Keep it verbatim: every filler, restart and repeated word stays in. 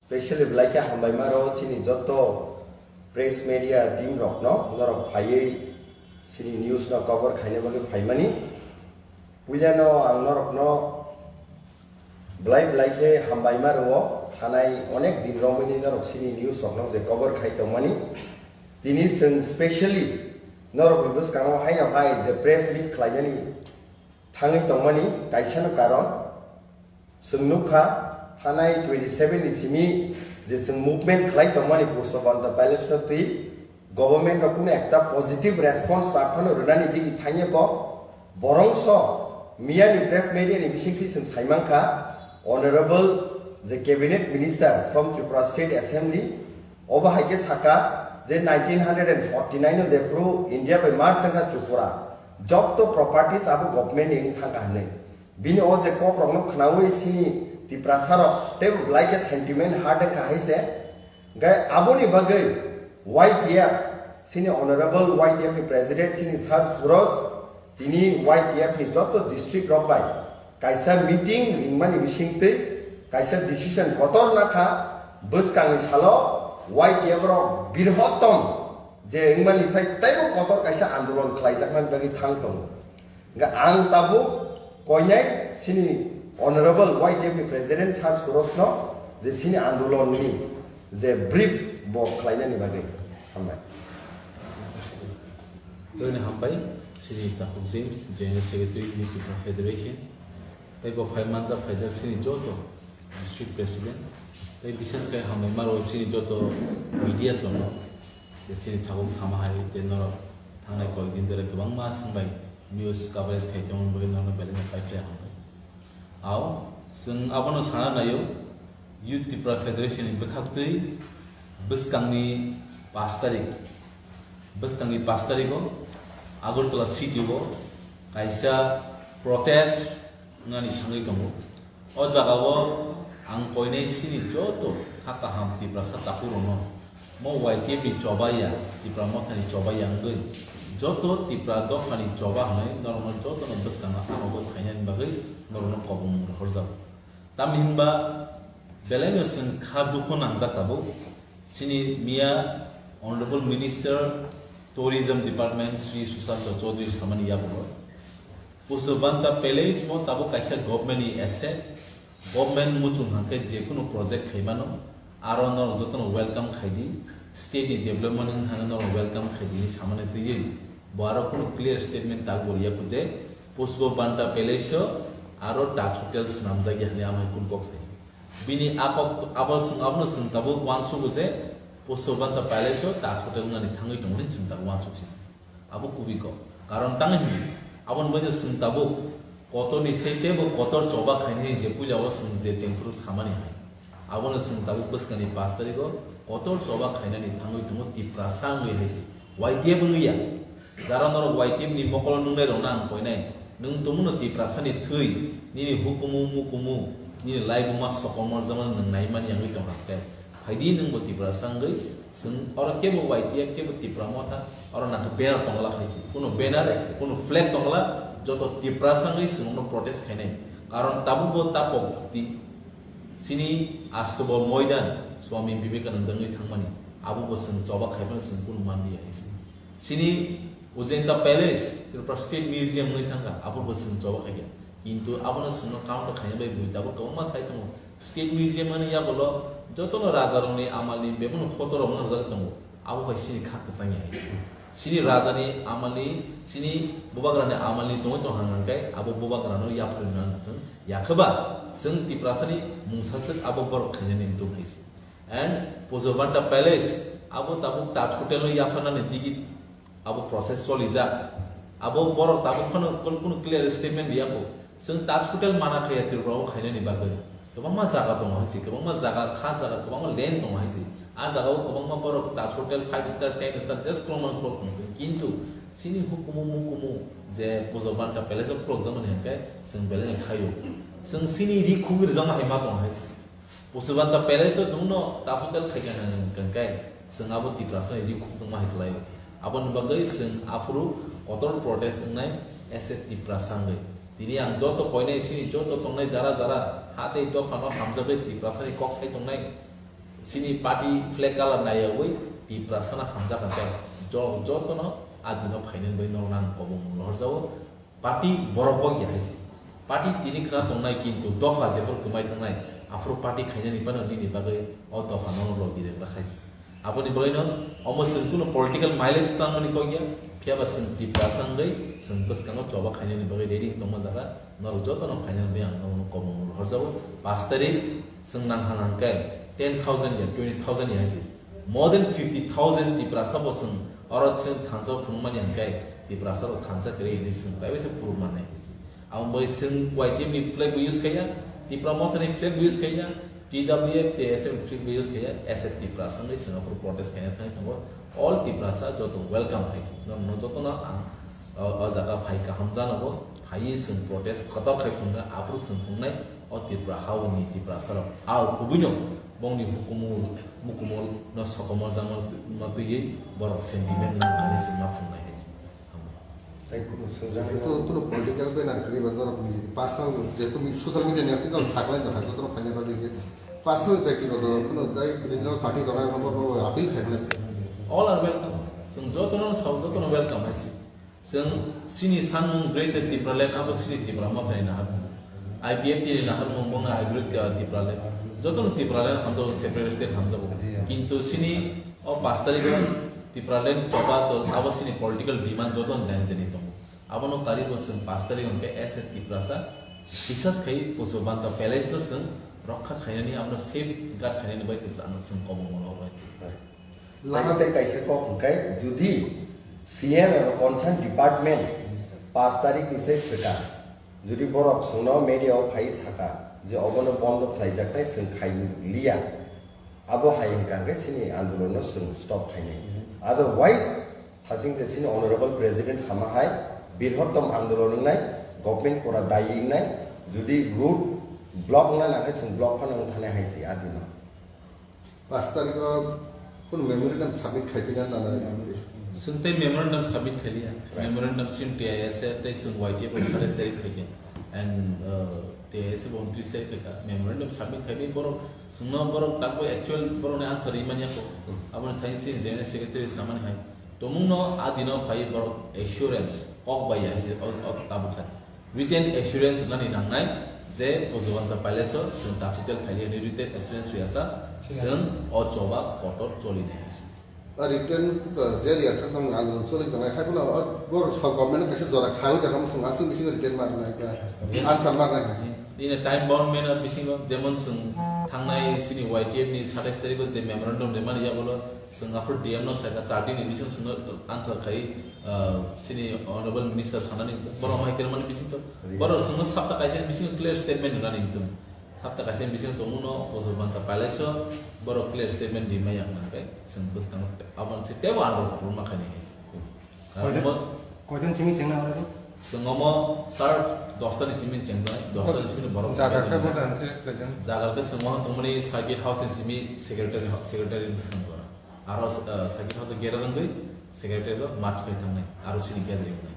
Specially belai khe hambai ma rw chini joto press media team rokno, norok phaiwi chini news no cover khaina bagwi phaimani. Puilano ang norokno belai belai khe hambai ma rw, thanai onek din romwini norok chini news rokno je cover khai tongmani. Tini chwng specially norokni bwskango haino hai je press meet khlainani thangwi tongmani kaisano karon. Chwng nukha, thanai twenty seven ni simi je chwng movement khlai tongmani Pushpabanta Palace no twi government rok kunu ekta positive response rwphano rwnani digi thangya ko, borongso miyani press media ni bisingtwi chwng saimankha, Honorable je Cabinet Minister from Tripura State Assembly, obo hai khe saka je nineteen hundred and forty nine o jephru India bai merge wngkha Tripura, jotto properties abo government ni wng thangkha hwnwi. Bini o je kok rokno khnaui chini Tiprasa rok teibo belai khe sentiment hurt wngkha hai se. Gai aboni bagwi Y T F, chini Honorable Y T F ni President chini Sir Suraj, tini Y T F ni joto district rok bai kaisa meeting ringmani bisingtwi kaisa decision kotor nakha, bwskangni salo Y T F rok birhottom je wngmani sai teibo kotor kaisa andolon khlaijaknani bagwi thang tongo. Hingkhe ang tabuk koinai chini Honorable Y T F ni President Sir Suraj no je chini andolon ni je brief bo khlainani bagwi hambai. Tini hambai, chini Takhuk James, General Secretary, Youth Tripura Federation, tei bo phai manjak phaijak chini joto district president, tei bishes khe hambai maro chini joto media rokno, je chini tabuk sama hai, je norok thangnai koyekdin dhore kwbangma swngbai news coverage khai tongmani bagwi norokno belai no paiphlai hambai. Ao, chwng abono sana naio, Youth Tripura Federation ni bwkhaktwi bwskangni pash tarik, bwskangni pash tarigo Agartala city o kaisa protest wngnani thangwi tongo. O jagao ang koinai chini joto kha kaham Tiprasa takhurokno, mo Y T F ni chobaiya, Tipra Mothani chobaiya wngwi joto Tipra dophani choba hwnwi norokno jotono bwskangno abo khainani bagwi norokno kobong rohorjago. Tamni hinba belaino chwng kha dukhu nangjak tabuk. Chini miya Honorable Minister Tourism Department Shri Sushanta Chaudhary samani yagulo Pushpabanta Palace mo tabuk kaisa government ni asset, government muchung hangkhe jekunu project khaimano, aro norok jotono welcome khaidi, state ni development wng thangwi norok welcome khaidi hinwi samani twiwi bo aro kunu clear statement tak bo riya kho je Pushpabanta Palace o aro Taj Hotel swnamjak ya hinwi amhai kunu kok sai. Bini akok abo chwng, abono chwng tabuk uansugo je Pushpabanta Palace o Taj Hotel wngnani thangwi tongo hinwi chwng tabuk uansuk si. Abo kubui kok. Karon tang hini, aboni bagwi chwng tabuk kotorni sei teibo kotor choba khainani je puila o chwng je chengphuru samani hai. Abono chwng tabuk bwskangni pash tarigo kotor choba khainani thangwi tongo Tiprasa wngwi hai se. Y T F wngwi ya. Jara norok Y T F ni mokolo nungnai rokno ang koinai. Nwng tongmano Tiprasa ni thwi, nini hukumu mukumu, nini laibuma sokomor jemon nwng naimani wngwi tongkha khe. Phaidi nwngbo Tiprasa wngwi, chwng oro kebo Y T F kebo Tipra Motha, oro nangkhe banner tongla khaisi. Kuno banner, kuno flag tongla, joto Tiprasa wngwi chwngno protest khainai. Karon tabukbo tapok di, chini astobo moidan Swami Vivekananda wngwi thangmani, abobo chwng choba khaimano chwng kuno manliya hai se. Chini Ujenta Palace, Tripura State Museum wngwi thangkha, abobo chwng choba khaikha. Kintu abono chwngno counter khaina bai bui tabuk kwbangma sai tongo. State Museum ani yagulo jotono rajarokni amalni bebakno photo rok manjak tongo. Abo bai chini kha kwchangya hai. Chini rajani amalni, chini bubagrani amalni tongwi tongkha hwnkhai abo bubagrano yapharwi nang thung. Yakhe ba chwng Tiprasani mungsaswk abo borok khainani wngtong hai se. And Pushpabanta Palace, abo tabuk Taj Hotel-no yapharnani digi abo process cholijak. Abo borok tabuk phano kunu clear statement riyakho. Chwng Taj Hotel mana khaiya Tripura-o khainani bagwi. Kwbangma jaga tongo hai se, kwbangma jaga, kha jaga, kwbangma land tongo hai se. A jagao kwbangma borok Taj Hotel five star, ten star just khulokmani khulok tongthung. Kintu chini hukumu mukumu je Pushpabanta Palace-o khulokjakmani hinkhe chwng belai no khaio. Chwng chini ri khugwi rwjakma hai ma tongo hai se. Pushpabanta Palace-o chwngno Taj Hotel khaikha hwnkhai, chwng abo Tiprasani ri khukjakma hai khlaio. Aboni bagwi chwng aphuru kotor protest wngnai as a Tiprasa wngwi. Tini ang joto koinai chini joto tongnai jara jara ha tei dophano hamjakgwi Tiprasani kok sai tongnai. Chini party flag colour naiyawi Tiprasano hamjak hwnkhe jo-, jotono a dino phainani bagwi norokno ang kobong lohorjago. Party borok bokya hai se. Party tini khna tongnai, kintu dopha jephru kwmai thangnai, aphuru party khainani phano nini bagwi o dopha nono logi rwgwlak hai se. Aboni bagwino omo chwng kuno political mileage tangmani kok ya, phiyaba chwng Tiprasa wngwi chwng bwskango choba khainani bagwi ready wng tongma jaga. Norok jotono phainani bagwi ang nono kobong lohorjago. Pash tarik chwng nang hang hang khe ten thousand ya twenty thousand ya hai se. More than fifty thousand Tiprasa bo chwng oro chwng thansa phunukmani hwnkhe Tiprasa rok thansa kwrwi hinwi chwng bai bai se proof mannai hinwi se. Aboni bagwi chwng Y T F ni flag bo use khaiya, Tipra Motha ni flag bo use khaiya, T W F, T S F ni flag bo use khaiya, as a Tiprasa wngwi chwng aphuru protest khaina thangwi tongo. All Tiprasa joto welcome hai se. Norokno jotono ang o, o jaga phai kaham janogo, phaiwi chwng protest kotor khai phunukha, aphuru chwng phunuknai o Tripura haoni Tiprasa rok. Au kubui no bongni hukumu mukumu no sokomor jama twiwi borok sentiment nang kani se ma phunuknai hai se. Tei kuno swngjak Kuno, kuno political banner kwrwi ba norok ni personal je tumi social media ni akhe tong saklai no hakhe tong phaina bagwi je personal bag ni kotor kuno jai regional party tong ai no bo appeal khai na. All are welcome. Chwng jotono sao, jotono welcome hai se. Chwng chini sanmung Greater Tipraland abo chini Tipra Mothani naharmung. I P F T ni naharmung bongno I Greater Tipraland. Jotono Tipraland hamjago, separate state hamjago. Kintu chini o pash tarikh o Tipraland choba to abo chini political demand jotono jani jani tongo. Abono karwi bo chwng pash tarikh hwnkhe as a Tiprasa bisas khai Pusu Banta Palace no chwng rokha khainani, abono safeguard khainani bai se chwng kobong mano bai. Laha tei kaisa kok hwnkhe, judi C M eba concern department pash tarikh ni se swkang, judi borok chwngno media o phai saka je obono bondo khlaijaknai chwng khai liya, abo hai hwnkha hwnkhe chini andolon no chwng stop khainai. Otherwise, saching je chini honorable president sama hai birhottom andolon wngnai, government pora dayi wngnai, judi road block wngna nangkhe chwng block phano wngthanai hai se adino. Pash tarikh o kunu memorandum submit khai pina nana. Chwng tei memorandum submit khai liya. Right. Memorandum sin T I S A tei chwng Y T F rok satais tarikh khai khe. And, uh, T I S A bo untris tarikh khai kha. Memorandum submit khai bai borok chwngno borok takbo actual borokni answer rimani ako. Hmm. Aboni thani chini general secretary samani hai. Tomungno a dino phai borok assurance kok bai ya hai se o, o tabuk khai. Written assurance rwnani nangnai je Pusu Banta Palace o chwng capital khaili hwnwi written assurance rwya sa, chwng o choba kotor choli nai hai se. A written, uh, je rwya sa tong ang choli tongnai, hai phano o bor sa government kaisa jora khai da kam chwng aswk bisingo written mar nai ka, answer mar nai ka. In a time bound manner bisingo, jemon chwng thangnai chini Y T F ni satais tarikh o je memorandum rimani ya bolo, chwng aphuru D M no sai ka char din ni bisingo chwngno answer khai, uh, chini honorable minister sanani borok mai khe mani bisingo borok chwngno sapta kaisa bisingo clear statement rwnani hinwi tongo. Sapta kaisa bisingo tongo no Pusu Banta Palace o borok clear statement rimai yang nang khe chwng bwskango aboni se tebo ando rwma khaini hai se. Koijon, koijon simi chengna oro? Chwng omo sir dosta ni simi chengjaknai, dosta ni simi borok jaga khe chengjaknai. Boda hwnkhe koijon? Jaga khe chwng omo tongmani circuit house ni simi secretary, secretary bwskang jora. Aro, uh, circuit house o gate o wngwi secretary rok march khai thangnai, aro sini gathering wngnai.